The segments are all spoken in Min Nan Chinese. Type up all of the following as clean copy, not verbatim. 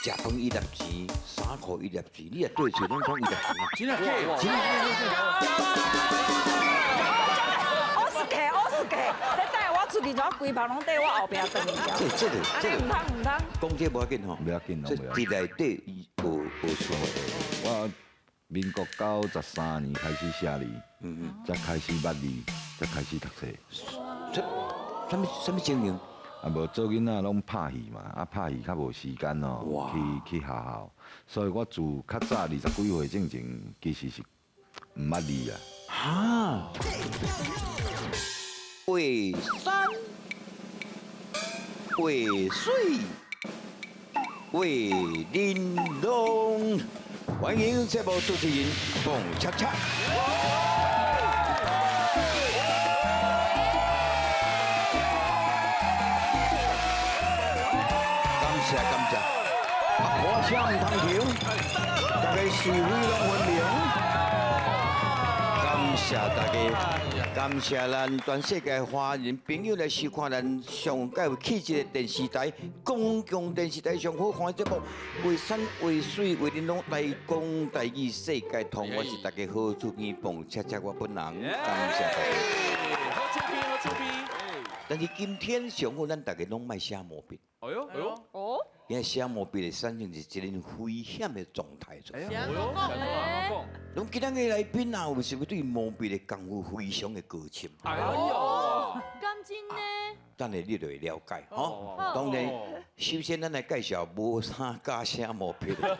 食飯一粒錢，衫褲一粒錢，你若對喙攏講一粒錢。真的假的？真的。我是客，我是客，你帶我出去，怎規棚攏綴我後壁轉去啊？這這個這個毋通毋通。講這無要緊吼，不要緊，這佇內底伊學學書法。我民國93年開始寫字，才開始捌字，才開始讀冊。這啥物啥物情形？啊，無做囡仔攏拍戲嘛，啊拍戲較無時間哦，去學校，所以我自較早20幾歲進前，其實是毋捌字啊。哈？畫山，畫水，畫玲瓏，歡迎節目主持人彭恰恰。感謝感謝，我聲毋通停，大家是非攏分明。感謝大家，感謝咱全世界華人朋友來收看咱上蓋有氣質的電視台，公共電視台上好看的節目，畫山畫水畫玲瓏，台講台語世界通，我是大家好主持彭恰恰我本人，感謝大家。好出片，好出片。但是今天上好，咱大家攏莫寫毛筆。哎呦，哎呦，哦，因為寫毛筆會產生一個危險的狀態出來。哎呦，攏今仔日來賓啊，有是不對毛筆的功夫非常的高深？哎呦，敢真呢？等下你就會了解，吼。當然，首先咱來介紹無啥教寫毛筆的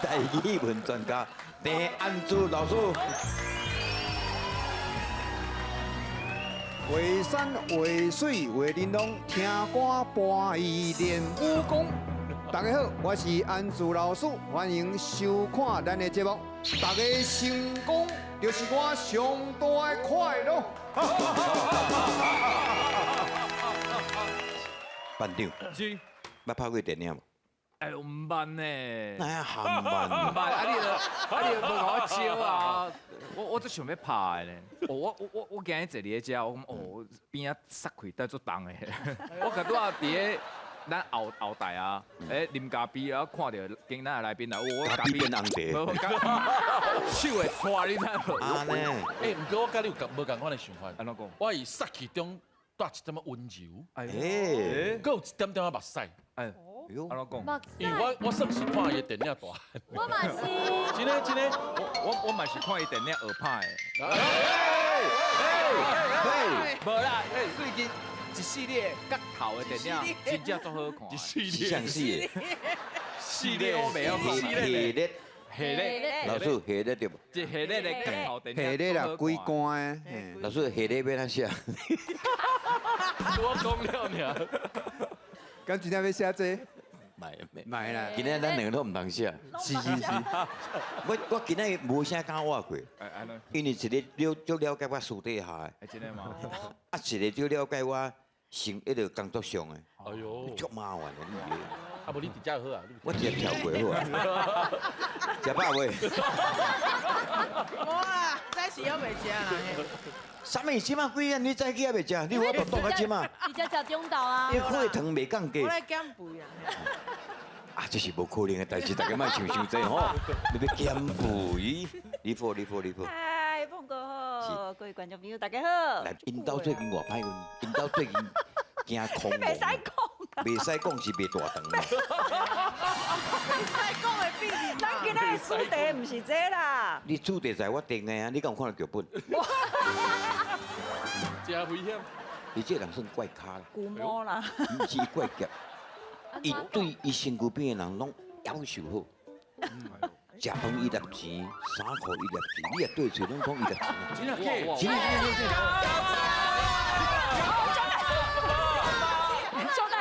台語文專家鄭安珠老師。畫山畫水畫玲瓏，聽歌伴伊練武功。大家好，我是安珠老師，歡迎收看咱的節目。大家成功就是我上大的快樂。班長，是，捌拍過電影無？哎，毋捌呢。哪會含捌？毋捌，啊你就啊你就無共我招啊！我足想欲拍的呢。我今日坐佇咧遮，我講哦，邊仔殺氣帶足重的。我拄仔佇咧咱後後台啊，欸啉咖啡啊，看著今仔的來賓來，我咖啡變紅茶，手會搓你知無？啊呢？欸，毋過我佮你有仝無仝款的想法？按怎講？我佇殺氣中帶一點仔溫柔，哎，欸，閣有一點點仔目屎。哎，按怎講？因為我算是看伊的電影大漢。我嘛是。真的真的，我嘛是看伊電影學拍的。無啦，最近一系列角頭的電影真正足好看。一系列。是啥系列？系列我袂曉講。系列。系列。老師，系列對無？一系列的角頭電影。系列啦，鬼關的。老師，系列欲按怎寫？我講了爾。敢真正欲寫這個？莫啦，今仔咱兩個都毋通寫。是是是。我今仔無啥敢活過，因為一個了足了解我私底下的。真的嗎？啊，一個足了解我生彼個工作上的。哎呦，足麻煩的你。啊，無你佇遮好啊。我直接跳過好啊。食飽未？無啦，早時猶袂食啦。啥物？這馬幾點？你早起猶袂食？你有法度擋到這馬？你才食中晝啊？你血糖袂降低。我咧減肥啊。啊，這是無可能的代誌，大家莫想傷濟吼。你欲減肥？你好，你好，你好。嗨，鳳哥好，各位觀眾朋友大家好。來，𪜶兜最近偌歹運，𪜶兜最近驚空。袂使講。袂使講是袂大腸。袂使講的秘密。咱今仔的主題毋是這啦。你主題在我定的啊，你敢有看著劇本？真危險。伊這人算怪咖啦。龜毛啦。毋是怪夾，伊對伊身軀邊的人攏要求好。食飯一粒錢，衫褲一粒錢，你若對喙攏講一粒錢。真的假的？真的真的。小弟，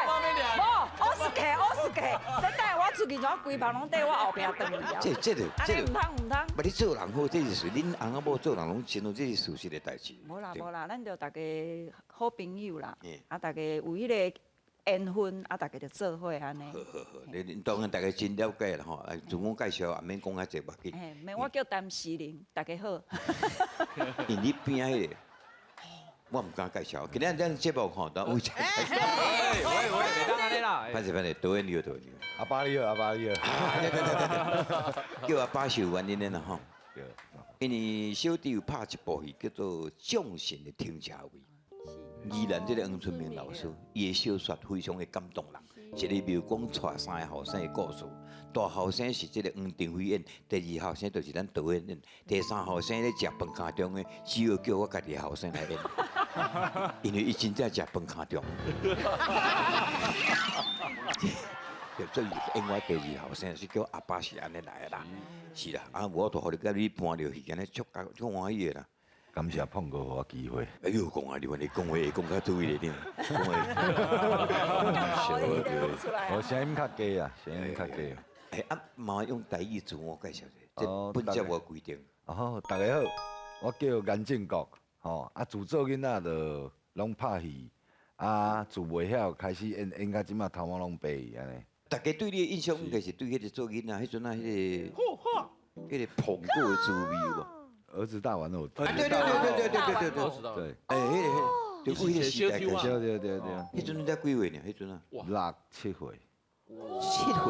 無，我是客，我是客。你帶我出去，怎規棚攏綴我後壁轉去啊？這這個這個毋通毋通。不，你做人好，這是事。恁翁仔某做人攏真好，這是事實的代誌。無啦無啦，咱就大家好朋友啦，啊，大家有彼個緣分，啊，大家就做伙按呢。好好好，你當然大家真了解啦吼，啊，自我介紹也免講遐濟，無要緊。嘿，免我叫陳思玲，大家好。因你邊仔彼個，我毋敢介紹。今日咱節目吼，都有請。喂喂，袂當按呢啦。歹勢歹勢，導演你好，導演你好。阿爸你好，阿爸你好。對對對對，叫阿爸是有原因的啦吼。因為小弟有拍一部戲叫做《眾神的停車位》，宜蘭這個黃春明老師，伊的小說非常的感動人。一個廟公帶三个後生的故事，大後生是這個黃庭輝演，第二後生就是咱導演演，第三後生咧食飯卡中的，只好叫我家己後生來演，因為伊真正食飯卡中。所以演我第二後生是叫阿爸是按呢來的啦，是啦，啊，我都予你佮你搬入去，按呢足夠足歡喜的啦。感謝碰哥予我機會。哎呦，講啊，你你講話會講較注意一點，講話。我聲音較低啊，聲音較低。哎，啊，嘛用台語自我介紹者，這本節目規定。哦，大家好，我叫顏正國，吼，啊，自做囡仔就攏拍戲，啊，自袂曉開始演，演到這馬頭毛攏白去按呢。大家對你的印象應該是對彼個做囡仔，彼陣啊，彼個捧過的滋味有無？兒子大玩偶。對對對對對對對對對。哎，彼個，就為彼個時代開始。對對對對。彼陣你才幾歲呢？彼陣啊？六七歲。七歲，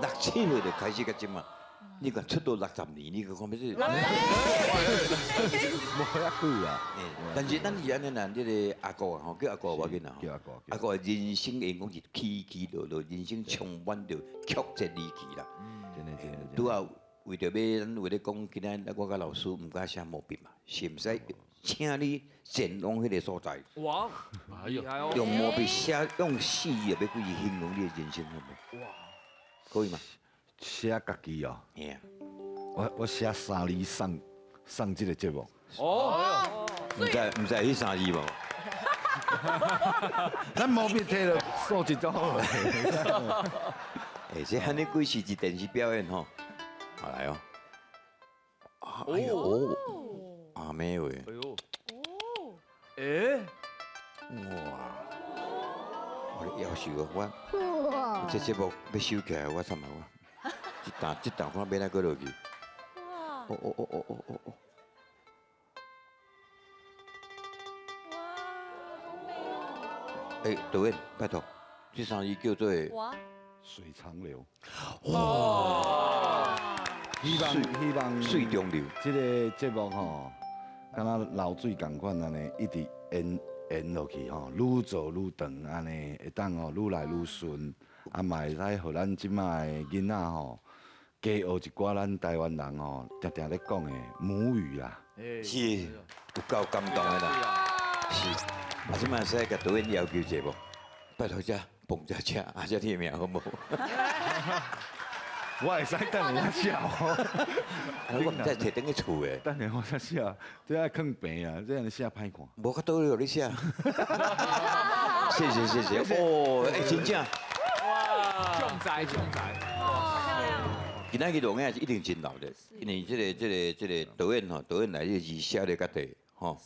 六七歲就開始到這馬，你看出道60年，你看欲這。無遐久啊。但是咱是按呢啦，這個阿國啊，吼，叫阿國無要緊啦。叫阿國。阿國人生會講是起起落落，人生充滿著曲折離奇啦。真的真的。拄啊，為著欲咱為咧講，今仔我佮老師毋敢寫毛筆嘛，是毋使請你前往彼個所在。哇！用毛筆寫，用四字欲幾字形容你的人生，好無？哇！可以嗎？寫家己哦。我寫三字送這個節目。哦。毋知毋知彼三字無？咱毛筆摕落數字就好。欸，這按呢幾時是電視表演吼？好來哦。哎呦，阿妹喂。哎呦。欸。哇！我夭壽啊，我這節目欲收起來，我慘啊我。這擔這擔看欲按怎閣落去。哦哦哦哦哦哦哦。哇，好美哦！欸，導演，拜託，這三字叫做。水長流。哇！希望希望水中流。這個節目吼，敢若流水仝款按呢，一直延延落去吼，愈做愈長按呢，會當吼愈來愈順，啊嘛會使予咱這馬的囡仔吼，加學一寡咱台灣人吼，定定咧講的母語啦。是，有夠感動的啦。是，啊，這馬會使共導演要求一下無？拜託這蹦這車，啊這你的名好無？我會使等下寫哦。我毋知摕轉去厝的。等下我才寫，這愛囥平啊，這按呢寫歹看。無法度予你寫。謝謝謝謝，哦，欸，真正。哇！壯哉壯哉。哇，漂亮。今仔日錄影是一定真鬧熱，因為這個導演吼，導演來這個字寫咧較濟吼，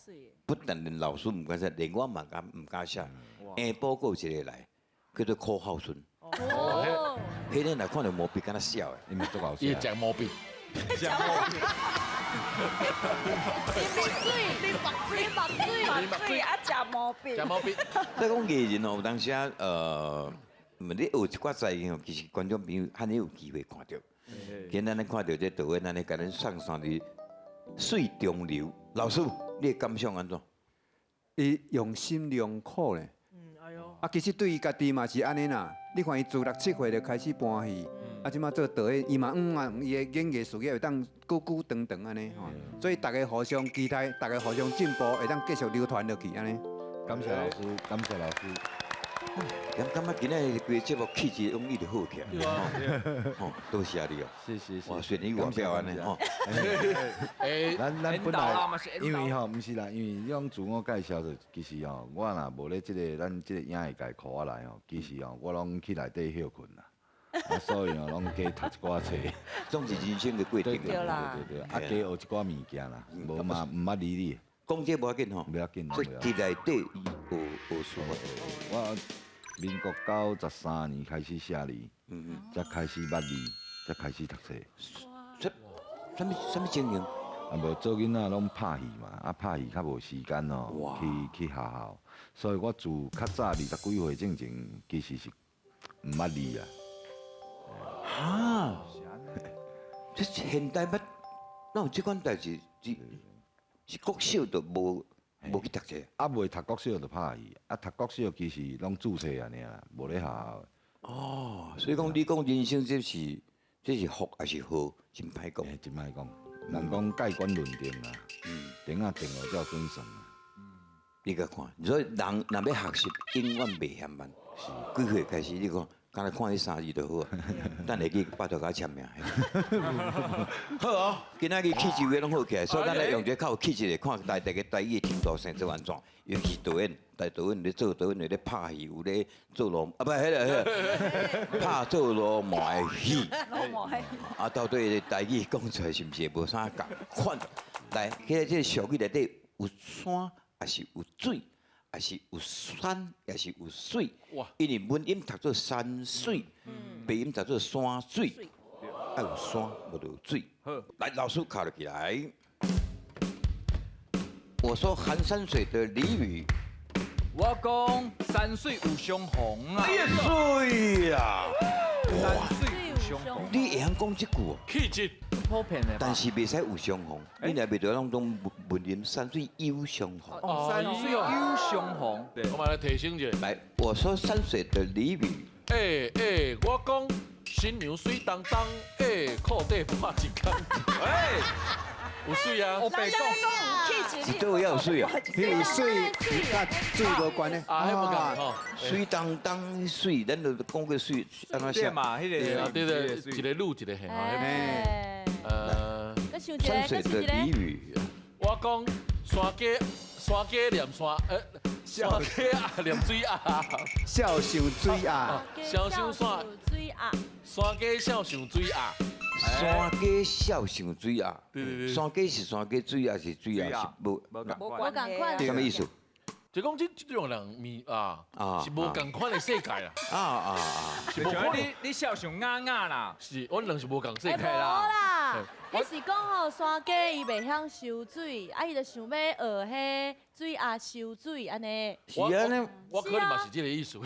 不但連老師毋敢寫，連我嘛毋敢寫。下晡閣有一個來，叫做柯浩順。哦。彼个若看著毛筆，敢若痟的，伊嘛足𠢕寫。伊食毛筆。食毛筆。啉目水，啉目水，啉目水，啊，食毛筆。食毛筆。再講藝人哦，有當時啊，你學一寡才藝哦，其實觀眾朋友罕有機會看著。今仔日看著這導演按呢，共咱送三字水中流。老師，你的感想按怎？伊用心良苦咧。啊，其實對伊家己嘛是按呢啦。你看伊自六七歲就開始搬戲，啊，這馬做導演，伊嘛伊的演藝事業會當久久長長按呢吼。所以大家互相期待，大家互相進步，會當繼續流傳落去按呢。感謝老師，感謝老師。咁感覺今仔日規個節目氣質攏一直好起來，吼，多謝你哦，是是是，哇，雖然你外表按呢吼，咱本來因為吼，毋是啦，因為你講自我介紹就其實吼，我若無咧這個咱這個影藝界箍我來吼，其實吼我攏去內底歇睏啦，啊，所以吼攏加讀一寡冊，總是人生的過程，對啦，對對，啊，加學一寡物件啦，無嘛毋捌理你。講這無要緊吼，無要緊，佇內底伊學學書我民國93年開始寫字，才開始捌字，才開始讀冊。啥物啥物情形？啊無做囡仔攏拍戲嘛，啊拍戲較無時間哦，去學校，所以我自較早20幾歲進前，其實是毋捌字啊。哈，這現代捌，哪有這款代誌？是是國小就無去讀冊。啊，未讀國小就拍戲，啊讀國小其實攏注冊爾啦，無咧學校。哦，所以講你講人生這是福還是禍，真歹講。真歹講，人講蓋棺論定啊，定啊定落才有準算啊。你共看，所以人若欲學習，永遠袂嫌慢。是，幾歲開始你講，敢若看彼三字就好啊。等下去拜託共我簽名。好哦，今仔日氣質話攏好起來，所以咱來用這個較有氣質的，看大家個台語的程度生做按怎。尤其導演，大導演咧做導演咧拍戲，有咧做羅，啊不，彼個拍做羅馬的戲。啊，到底台語講出來是毋是會無啥仝款？來，彼個俗語內底有山，抑是有水，抑是有山，抑是有水。因為文音讀做山水，白音讀做山水，愛有山，無就有水。來，老師敲落起來。我說寒山水的俚語，我講山水有相逢啊！哎呀，水啊！山水有相逢，你會曉講這句哦？氣質普遍的，但是袂使有相逢，你若袂著攏總文音山水有相逢。山水有相逢，對，我嘛來提醒一下。來，我說山水的俚語。我講新娘水當當，褲底破一工。有水啊！我白講，是佗位有水啊？彼有水，佮水無關的。啊，彼無仝吼。水當當水，咱就講過水按怎寫嘛？彼個對對，一個女一個嘿。山水的俚語。我講山雞山雞念山，山雞啊念水鴨，笑想水鴨，笑想山水鴨，山雞笑想水鴨。山雞笑想水鴨，山雞是山雞，水鴨是水鴨，是無無仝款。啥物意思？就講這種人面啊，是無仝款的世界啊！啊啊啊！是無可能，你笑想鴨鴨啦，是，阮兩是無仝世界啦。無啦，你是講吼山雞伊袂曉收水，啊伊就想欲學彼水鴨收水按呢。是按呢，我可能嘛是這個意思。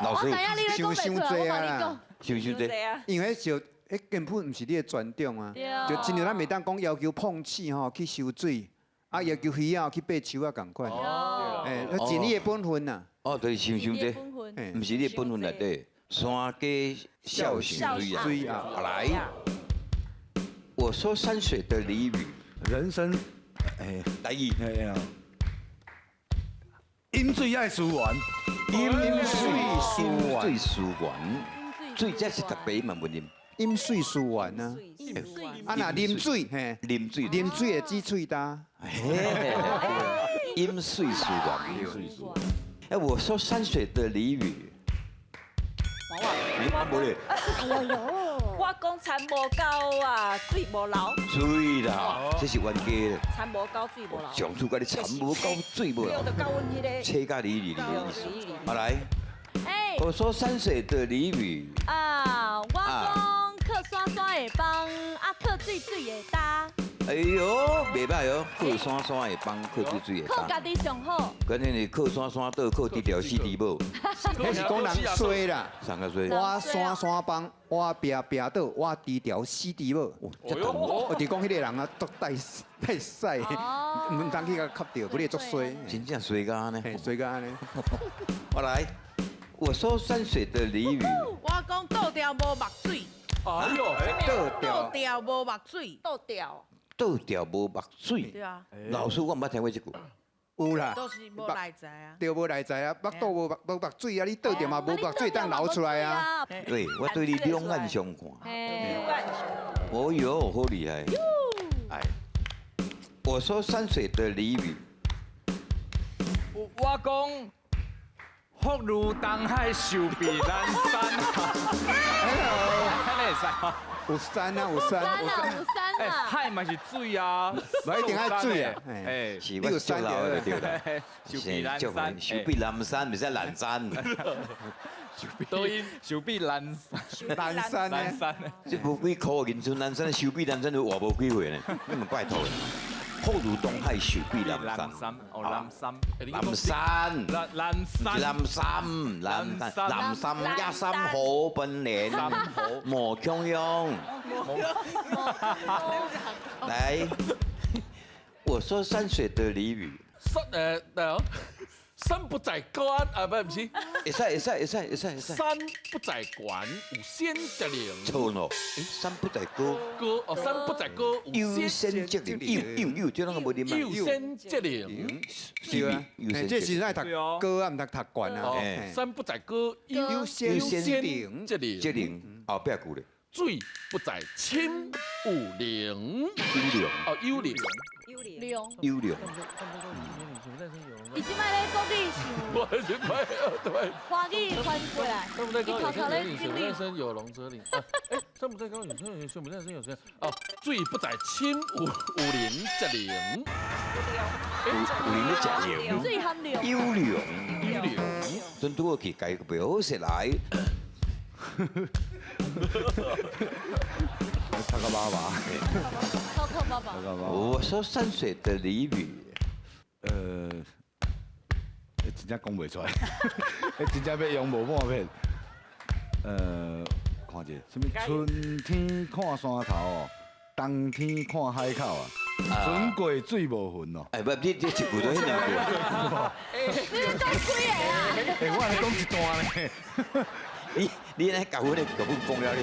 老師，我知影你咧講袂出來，我共你講。傷傷濟啊！因為彼彼根本毋是你的專長啊，就親像咱袂當講要求碰瓷吼去收水。啊，要求魚仔去爬樹仔仝款，盡你的本分呐。哦，就是傷傷濟，毋是你的本分內底，山雞笑想水啊。來，我說山水的俚語，人生，來伊，飲水愛思源，飲水思源，水這是特別嘛問題。飲水思源啊，啊若啉水，嘿，啉水，啉水會止喙焦。飲水思源，飲水思源。哎，我說山水的俚語，你無咧？我講田無溝啊，水無流。水啦，這是冤家咧。田無溝，水無流。上次佮你田無溝，水無流。就到阮彼个。切甲離離的意思。好來，我說山水的俚語。啊，我講。靠山山會崩，啊靠水水會焦。哎喲，袂歹哦，靠山山會崩，靠水水會焦。靠家己上好。關鍵是靠山山倒，靠豬條死豬母。彼是講人衰啦。啥個衰？我山山崩，我拚拚倒，我豬條死豬母。我就講彼個人啊，足帶帶屎，毋通去共磕著，不你會足衰。真正衰甲按呢？衰甲按呢。我來，我說山水的俚語。我講倒吊無目水。哎呦，倒吊無目水，倒吊，倒吊無目水。對啊。老師，我毋捌聽過這句。有啦。都是無內在啊。對，無內在啊，目肚無目無目水啊，你倒吊嘛無目水，當流出來啊。對，我對你兩眼相看。兩眼相看。哦喲，好厲害。哎，我說山水的俚語。我講福如東海，壽比南山。有山啊，有山，有山啊，海嘛是水啊，無一定愛水啊，哎，是我足老的就對啦。壽比南山，壽比南山，毋使南山。抖音寿比南山，南山呢？南山。这无几箍银春南山，寿比南山都活无几岁呢？你们拜托，浩如东海，寿比南山。山哦，南山，南山，南山，南山，南山，南山，一山好本领，莫强用。来，我说山水的俚语。山不在高啊，不是。会使会使会使会使会使。山不在高，有仙则灵。错咯，山不在高。高哦，山不在高，有仙则灵。有有，这拢个无啉有仙则灵。是啊，这时爱读高啊，毋读读悬啊。山不在高，有仙则灵。则灵，后壁句咧。水不在深，有灵。有灵。哦，有灵。有有灵。伊这摆咧国语想，我是快，对，华语翻过来，山不在高，有仙生有龙则灵。哎，山不在高，有仙山不在深有仙。哦，水不在深，有灵则灵。有灵咧食盐，水含量。有灵，有灵。阵拄好去家袂好势来。头壳爸爸，头壳爸爸。我说山水的俚语，真正讲袂出来，真正欲用无半片。看者，啥物春天看山头，冬天看海口啊，船过水无痕哦。哎，不，你这一句都彼两句。你是讲几个啊？哎，我来讲一段呢。你来教阮的剧本讲了了。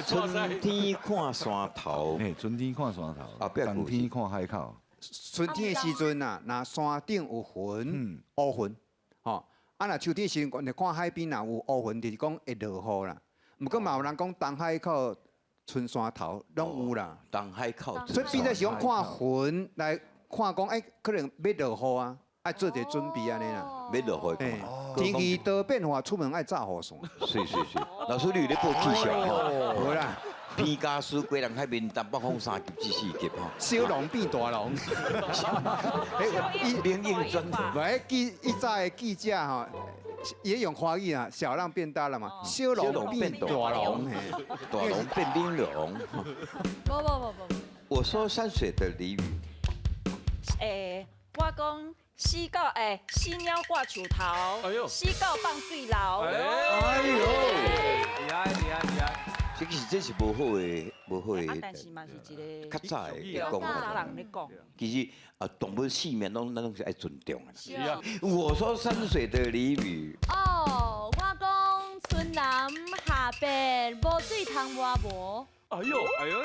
春天看山头，嘿，春天看山头，冬天看海口。春天的时阵啊，若山顶有云，乌云，吼，啊若秋天时阵，看海边若有乌云，就是讲会落雨啦。毋过嘛有人讲东海口、春山头拢有啦。东海口，所以变做是讲看云来看讲，欸，可能欲落雨啊，爱做一个准备按呢啦。欲落雨。天气多变化，出门爱罩雨伞。是是是，老师你有咧报气象吼？无啦。边家师归人海面，东北风3级至4级吼。小龙变大龙。灵应转无，彼记以早的记者吼，也用华语啊，小浪变大了嘛，小龙变大龙，大龙变玲珑。不不不不。我说山水的俚语。欸，我讲死狗欸，死鸟挂树头，死狗放水流。哎呦，厉害厉害厉害！这其实这是无好的，无好的。啊，但是嘛是一个较早的讲法。早人咧讲。其实啊，动物性命拢咱拢是爱尊重的。是啊。我说山水的俚语。哦，我讲春南夏北，无水通活无。哎呦哎呦。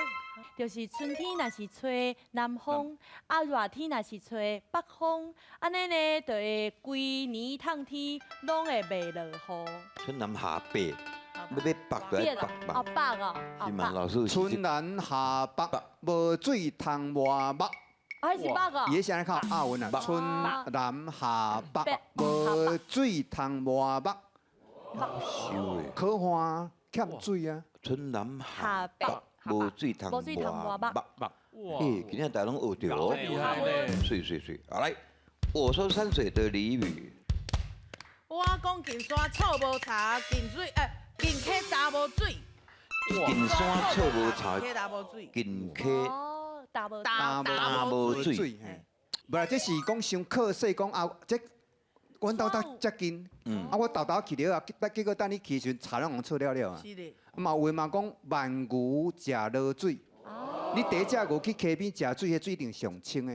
就是春天若是吹南风，啊热天若是吹北风，按呢呢就会规年透天拢会袂落雨。春南夏北，欲北就爱北吧。哦北哦，是吗？老师。春南夏北，无水通活目。啊，彼是北哦。伊是按呢靠押韵啊，春南夏北，无水通活目。可看欠水啊。春南夏北。无水通活目，欸，今仔大家拢学著哦，厉害咧！水水水，好来，我说山水的俚语。我讲近山草无茶，近水近溪干无水。近山草无茶，近溪干无水。无啦，这是讲伤靠势，讲啊，这阮兜搭遮近，啊，我沓沓去了啊，结果等你去时阵，柴拢予错了了啊。是的。嘛有话嘛讲，慢牛食落水。你第一只牛去溪边食水，彼水一定上清的。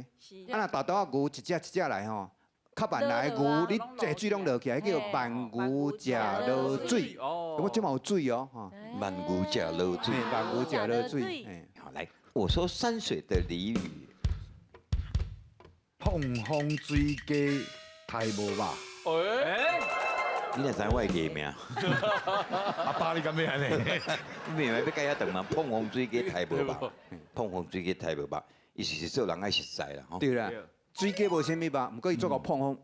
啊，若沓沓仔牛一只一只来吼，较慢来的牛，你这水拢落起来，叫慢牛食落水。我这嘛有水哦，吼。慢牛食落水，慢牛食落水。好来，我说山水的俚语。碰风水鸡刣无肉。哎。你若知我的艺名？阿爸，你敢欲按呢？你明明欲改遐长吗？碰风水鸡刣无肉，碰风水鸡刣无肉，意思是做人爱实在啦，吼。对啦，水鸡无啥物肉，毋过伊做够碰风，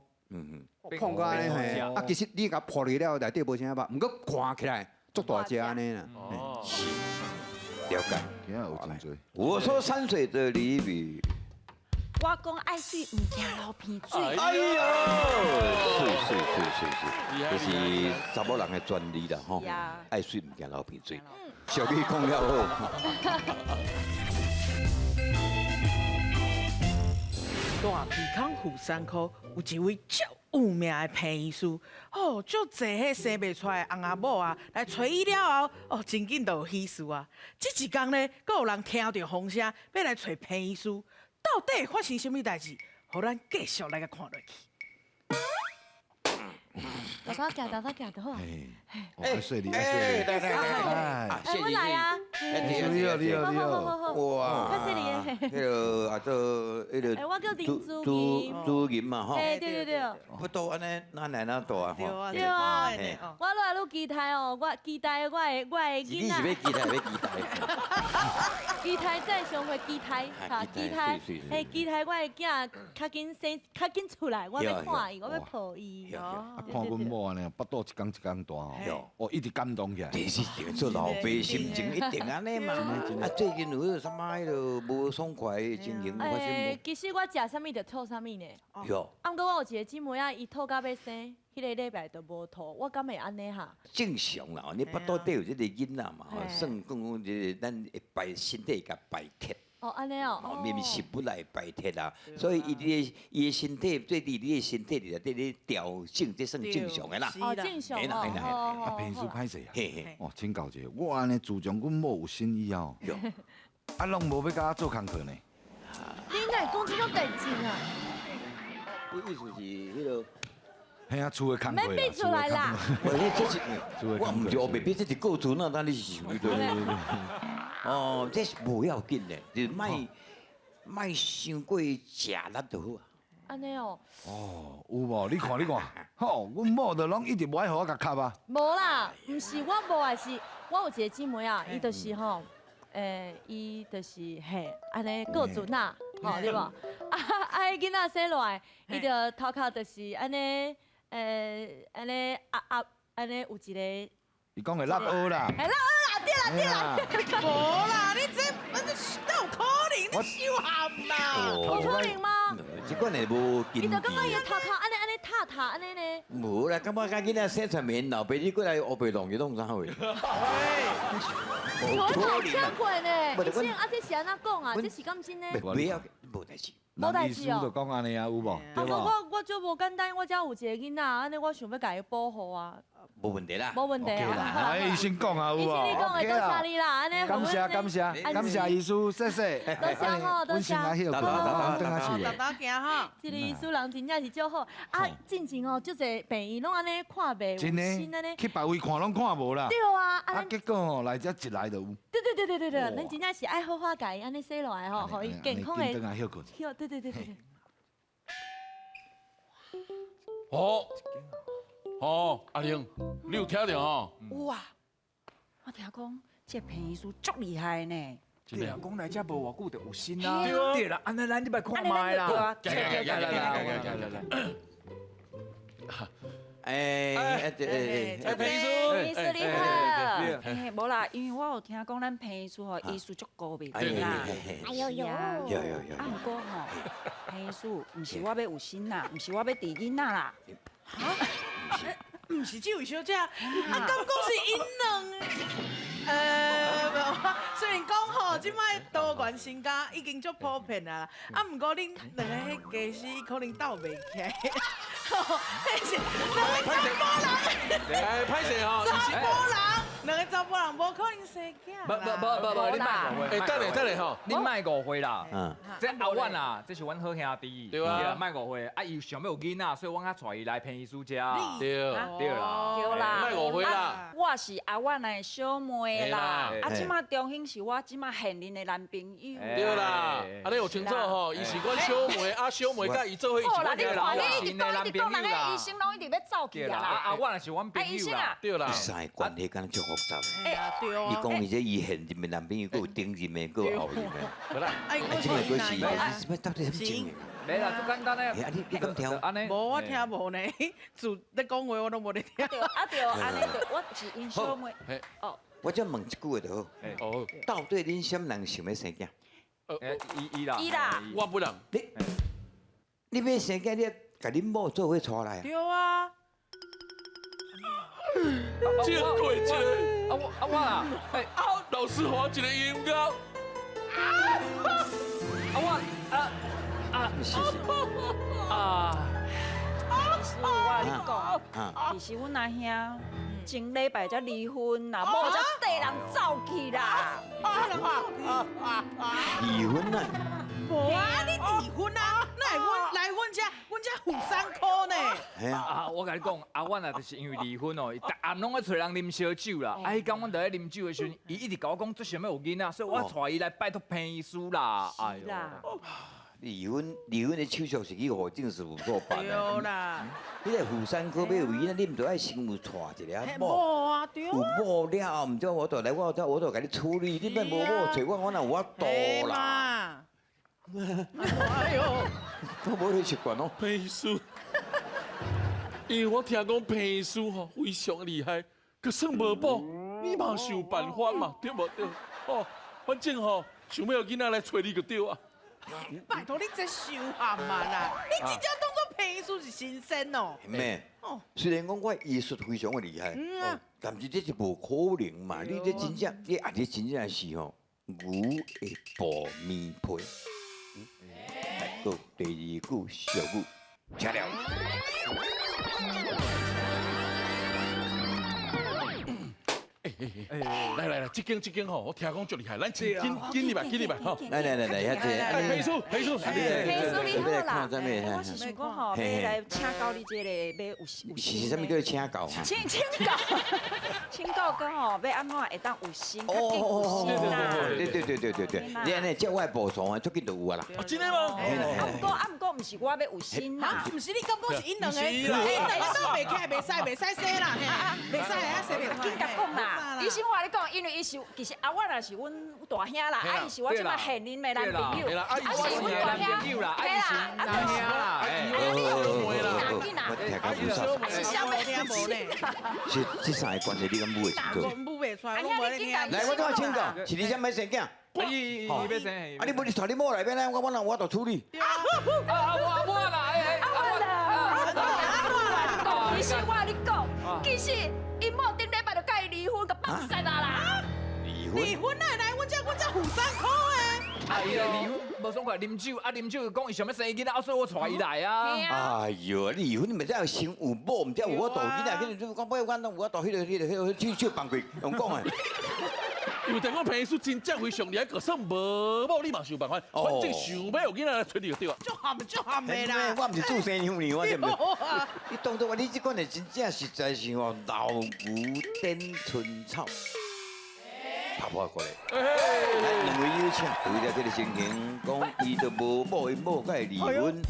碰到按呢嘿，啊，其实你共破落了，内底无啥肉，毋过看起来足大只按呢啦。哦，了解。今仔有真济。我说山水的俚语。我講愛水毋驚流鼻水。哎呦，水水水水水，這是查某人的專利啦吼。愛水毋驚流鼻水，俗語講了好。大鼻孔婦產科有一位足有名的彭醫師，哦，足濟彼生袂出來的翁仔某啊，來揣伊了後，哦，真緊就有喜事啊。這一工呢，閣有人聽著風聲，欲來揣彭醫師，到底發生啥物代誌？予咱繼續來共看落去。大家行，大家行就好啊。哎，細膩，哎，來來來，哎，我來啊。你好，你好，你好。哇，較細膩的。彼个啊做彼个。哎，我叫林珠林。朱銀嘛吼。哎，對對對。不都按呢，哪來哪大吼。對啊。我愈來愈期待哦，我期待我的囡仔。你是欲期待，欲期待。期待再上會期待，哈，期待，嘿，期待我的囝較緊生，較緊出來，我欲看伊，我欲抱伊。啊，看阮某按呢，腹肚一工一工大吼，哦，一直感動起來。其實做老爸心情一定按呢嘛。啊，最近有彼個啥物彼个無爽快的情形發生無？其實我食啥物就吐啥物呢。有。啊，毋過我有一個姊妹啊，伊吐到欲生，彼个禮拜就無吐，我敢會按呢哈？正常啦，你腹肚底有這个囡仔嘛，算講講這個咱會排身體會共排鐵。哦，按呢哦。哦，面食不來排鐵啊，所以伊的伊的身體對佇你的身體內底咧調整，這算正常的啦。哦，正常哦。啊，平時歹勢啊。哦，請教一下，我按呢自從阮某有身以後，啊，攏無欲共我做工課呢。你哪會講這種代誌啊？我意思是彼个。嘿啊，厝的工課免變出來啦！我這是，我毋是烏白變，這是過厝那，當你是想對對對。哦，這是無要緊的，就是莫莫傷過食力就好啊。按呢哦。哦，有無？你看你看，吼，阮某就攏一直無愛予我共磕啊。無啦，毋是我無愛是，我有一個姊妹啊，伊就是吼，伊就是嘿，按呢過陣啊，吼對無？啊啊，彼囡仔生落來，伊就頭殼就是按呢。按呢啊啊，按呢有一個，伊講的辣蚵啦，哎，辣蚵啦，對啦對啦，無啦，你這哪有可能？你收含啦？有可能嗎？這款會無根據。伊就感覺伊頭殼按呢按呢塌塌按呢呢。無啦，感覺佮囡仔生出面老爸你過來烏白弄伊弄啥貨？我頭聽過呢，醫生啊，這是按怎講啊？這是敢真的？不要，無代誌。無代誌哦。就講按呢啊，有無？啊，我足無簡單，我遮有一個囡仔，按呢我想欲共伊保護啊。無問題啦。無問題啊。哎，醫生講啊，有無？醫生你講的，多謝你啦，按呢。感謝感謝感謝醫師，謝謝。多謝吼，多謝。好好，轉去。豆豆行吼。這個醫師人真正是足好，啊，進前哦，足濟病院攏按呢看袂有心按呢。去別位看攏看無啦。對啊，啊，結果吼來這一來就有。對對對對對對，咱真正是愛好好共伊按呢洗落來吼，予伊健康的。對對對對。哦，哦，阿玲，你有聽著吼？有啊，我聽講這彭醫師足厲害呢。對啊，講來遮無偌久就有心啦。對啦，按呢咱這擺看覓啦。來來來來來來。哎哎哎，彭醫師，醫師你好。嘿，無啦，因為我有聽講咱彭醫師吼醫術足高明啦。哎呦呦，有有有。啊，毋過吼，彭醫師，毋是我欲有身啦，毋是我欲治囡仔啦。哈？毋是這位小姐，啊，敢講是𪜶兩个？雖然講吼，這擺多元成家已經足普遍啊，啊，毋過恁兩個彼家私可能鬥袂起來。彼是兩個查埔人。哎，歹勢吼，查埔人，兩個查埔人無可能生囝。無無無無無，你莫誤會。哎，等下等下吼，你莫誤會啦。這阿婉啊，這是阮好兄弟。對啊。莫誤會，啊，伊想欲有囡仔，所以阮才帶伊來彭醫師遮。對。對啦。對啦。莫誤會啦。我是阿婉的小妹啦。啊，這馬中興是我這馬現任的男朋友。對啦。啊，你有清楚吼？伊是阮小妹，啊，小妹佮伊做伙，伊是阮的好啦，你看，你一直講，一直講，人个醫生攏一直欲走去啊啦。啊，我若是阮朋友啦。對啦。三个關係敢若足複雜。哎，對啊。你講伊這伊現任的男朋友，閣有頂任的，閣有後任的。無啦。哎，這個閣是，什麼到底啥物情形？沒啦，足簡單的。啊，你敢聽？按呢？無，我聽無呢。自咧講話我攏無咧聽。對，啊對，按呢對，我是𪜶小妹。哦。我才問一句話就好。哦。到底恁啥人想欲生囝？伊伊啦，伊啦，我不能。你欲生囝，你共恁某做伙娶來啊？對啊。這過一個，啊我啊我啦，哎，老師予我一個音樂。啊我啊啊，是是啊。其實我跟你講，其實阮阿兄前禮拜才離婚啦，某才綴人走去啦。離婚啊？無啊，你離婚啊？哪會阮來阮遮，阮遮婦產科呢？啊！我共你講，啊，阮啊，就是因為離婚哦，伊逐暗攏愛揣人啉燒酒啦。啊，彼工阮就咧啉酒的時陣，伊一直共我講，足想欲有囡仔，所以我帶伊來拜託彭醫師啦。哎喲，離婚離婚的手續是去戶政事務所辦的。對啦。你來婦產科欲有囡仔，你毋著愛先有娶一个某啊，對。有某了後，毋知我就來，我就我就共你處理。你莫無某揣我，我哪有法度啦？哎喲，我無彼習慣哦。彭醫師，因為我聽講彭醫師吼非常厲害，閣算無某，你嘛是有辦法嘛，對無對？哦，反正吼想欲有囡仔來揣你就對啊。拜託你這傷含啊啦！你真正當作彭醫師是神仙哦。咩？雖然講我醫術非常的厲害，但是這是無可能嘛！你這真正，你啊，你真正是吼牛會爆棉被。來，閣第二句俗語，請了。來來來，這間這間吼，我聽講足厲害，咱緊緊入來，緊入來吼。來來來來，遐濟。彭醫師，彭醫師，彭醫師你好啦。我是想講吼，欲來請教你這個欲有有。是啥物叫做請教？請請教，請教講吼，欲按怎會當有心，較緊有心啦。對對對對對對，你按呢接我的步數啊，足緊就有啊啦。真的嗎？啊毋過啊毋過，毋是我欲有心啦。毋是你感覺是𪜶兩個，𪜶兩個都袂起來，袂使袂使生啦，袂使啊，生袂。緊共講啦。醫生，我共你講，因為伊是其實阿我也是阮大兄啦，啊伊是我這擺現任的男朋友，啊是阮大兄啦，啊伊是男兄啦，你有緊啦，啊是啥物聽無呢？這這三個關係你敢舞會清楚？舞袂出來，我無咧聽。來，我怎請教？是你先欲生囝？伊伊欲生。啊，你無你帶你某來欲來，我我我就處理。啊我我啦，哎我啦，我啦，其實我共你講，其實𪜶某頂禮拜就佮伊離婚，共放殺啊啦！離婚？離婚啊！來，阮這阮這婦產科的。啊，伊離婚無爽快，啉酒啊，啉酒講伊想欲生囡仔，啊，所以我帶伊來啊。哎喲，離婚你咪才先有某，毋才有法度囡仔，去你講尾阮攏有法度，彼個彼個彼個手手放開，用講的。因為聽講彭醫師真正非常厲害，閣算無某，你嘛是有辦法。反正想欲有囡仔來揣你就對啊。足含足含的啦。我毋是祝生娘娘，我對毋對？你當作我你這款的真正實在是吼老牛點春草，拍破過來。來，兩位有請，為了這個情形，講伊就無某，伊某佮伊離婚，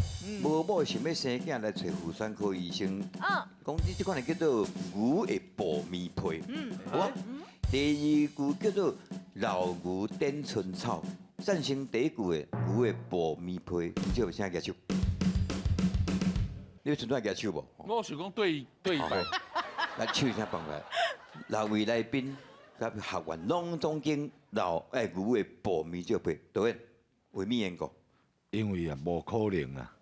無某想欲生囝來揣婦產科醫生。講你這款的叫做牛會爆棉被。好啊。第二句叫做老牛點春草，贊成第一句的牛會爆棉被，你這有啥舉手？你有存在舉手無？我想講對對白，來手先放來。六位來賓佮學員攏總經老哎牛會爆棉這被，導演為咩緣故？因為啊，無可能啊。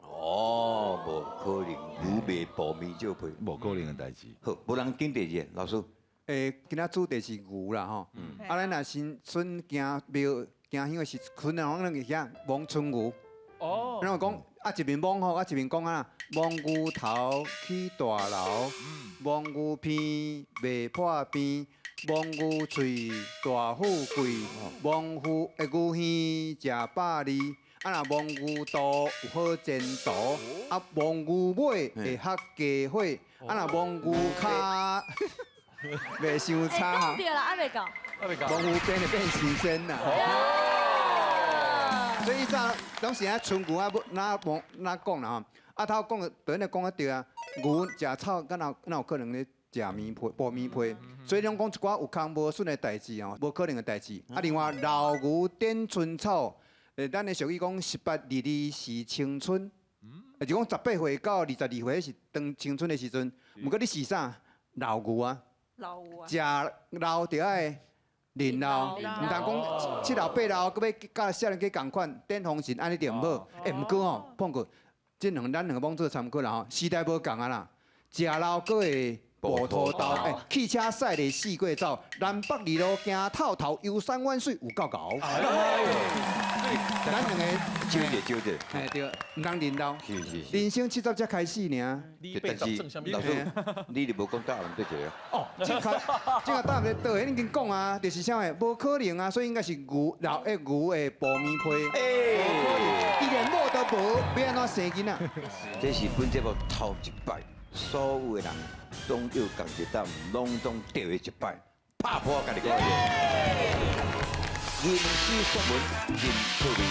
哦，無可能，牛袂爆棉這被，無可能的代誌。好，無人揀第二個，老師。欸，今仔主題是牛啦吼，啊，咱若新春行廟行香的時陣，啊，阮攏會遐摸春牛。哦。咱有講啊，一面摸吼，啊一面講啊，摸牛頭起大樓，摸牛鼻袂破病，摸牛喙大富貴，摸牛的牛耳食百二，啊若摸牛肚有好前途，啊摸牛尾會合家伙，啊若摸牛跤。袂傷差哈。對啦，還袂到。摸牛變就變神仙啦。所以早當時啊，春牛啊，哪摸哪講啦吼。啊，頭講導演講得對啊，牛食草，敢有哪有可能咧食棉被、補棉被？所以攏講一寡有空無筍的代誌哦，無可能的代誌。啊，另外老牛點春草，咱的俗語講18、22是青春，就講18歲到22歲是當青春的時陣。毋過你是啥？老牛啊。老牛啊！食老就愛年老，毋通讲七老八老，阁欲佮少年家仝款，顶风神按呢就毋好。欸，毋过吼，碰过，这两咱两个罔做参考啦吼，时代无仝啊啦，食老阁会无土豆，欸，汽车驶咧四界走，南北二路行透透，游山玩水有够𠢕。咱两个少者少者，嘿对，毋通年老。是是是。人生70才开始尔。但是老师，你就无讲答案对一个。哦，这个答案对，已经讲啊，就是啥个，无可能啊，所以应该是牛老的牛的薄面皮。欸，伊连某都无，欲按怎生囡仔？这是本节目头一摆，所有的人总有仝一答案，拢总对的一摆，拍破家己个。吟诗作文真趣味。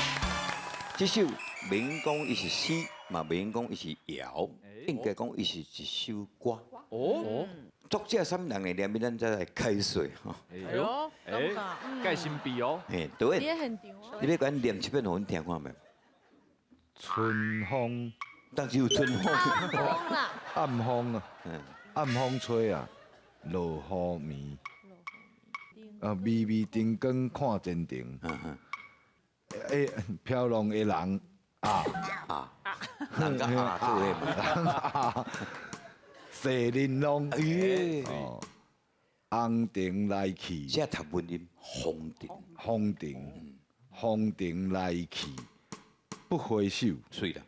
这首免讲伊是诗，嘛免讲伊是谣，应该讲伊是一首歌。哦，作者啥物人呢？连面咱再来解说吼。哎呦，哎，盖新币哦。嘿，导演，你欲共阮念一遍予阮听看觅？春风，但是有春风。暗风啊，暗风吹啊，落雨暝。啊，微微灯光看前程。欸，飘浪的人啊啊，人佮啊做伙嘛。细玲珑，哦，红尘来去。这读文音，红尘，红尘，红尘来去，不回首。水啦，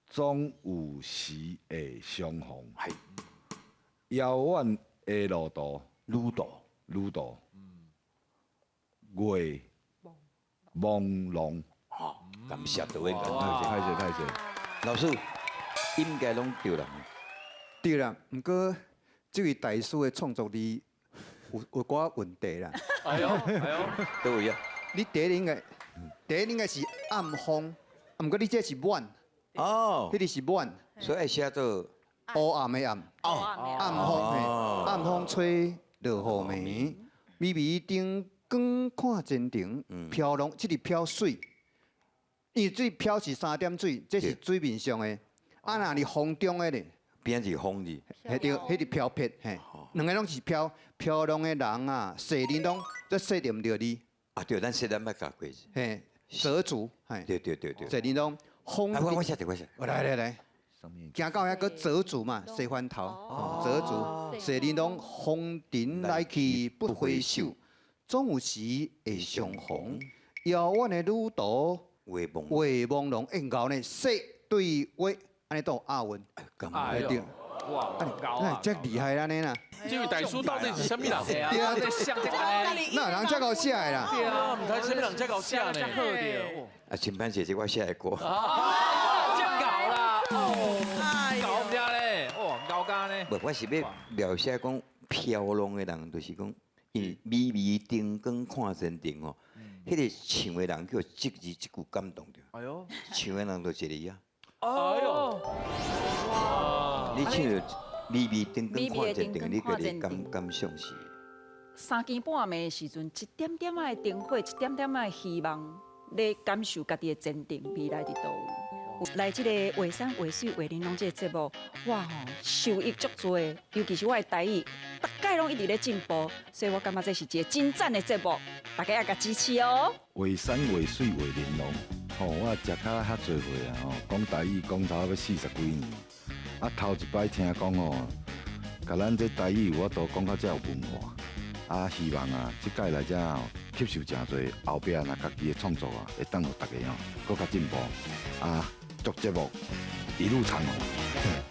总有时会相逢。系。遥远的路途，旅途，旅途。月朦胧，好，感谢导演，歹势歹势。老师，应该拢对啦。对啦，毋过这位大师的创作力有寡问题啦。哎呦哎呦，对啊。你第一应该，第一应该是暗风，毋过你这是晚。哦。彼个是晚。所以爱写做乌暗的暗。哦。暗风嘿，暗风吹落雨暝，微微灯光看前程，飘浪，这个飘水，因为这飘是三点水，这是水面上的。啊，若伫风中的咧，边是风字，彼个彼个飘撇，嘿，两个拢是飘飘浪的人啊，细玲珑，这说著毋对字。啊对，咱说咱捌教过。嘿，蛇足，嘿，对对对对。细玲珑，风。我写者，我写。来来来，行到遐阁折竹嘛，西翻头，折竹，细玲珑，风尘来去不回首。总有时会相逢，遥远的旅途，月朦月朦胧，欸，𠢕呢？说对话，按呢都有押韵，哎对，哇，𠢕啊，这厉害啦，呢啦。这位大师到底是啥物人？对啊，哪有人这𠢕写的啦？对啊，毋知啥物人这𠢕写呢？啊，真歹势，这我写的歌。这𠢕啦，哦，𠢕毋咧，哦，𠢕干呢？无，我是欲描写讲飘浪的人，就是讲。因为微微灯光看前程哦，彼个唱的人叫这字这句感动著。哎呦，唱的人就一个啊。哎呦，哇！你唱著微微灯光看前程，你家己感想是？三更半暝的时阵，一点点仔的灯火，一点点仔的希望，咧感受家己的前程，未来伫佗位。来这个画山画水画玲珑这个节目，我吼受益足多，尤其是我的台语，逐摆拢一直咧进步，所以我感觉这是一个真赞的节目，大家也共支持哦。画山画水画玲珑，吼，我食较遐济岁啊，吼，讲台语讲差不多40几年，啊，头一摆听讲吼，共咱这台语有法度讲到遮有文化，啊，希望啊，这届来遮吼，吸收诚济，后壁若家己的创作啊，会当予大家吼，阁较进步，啊。祝节目一路长红。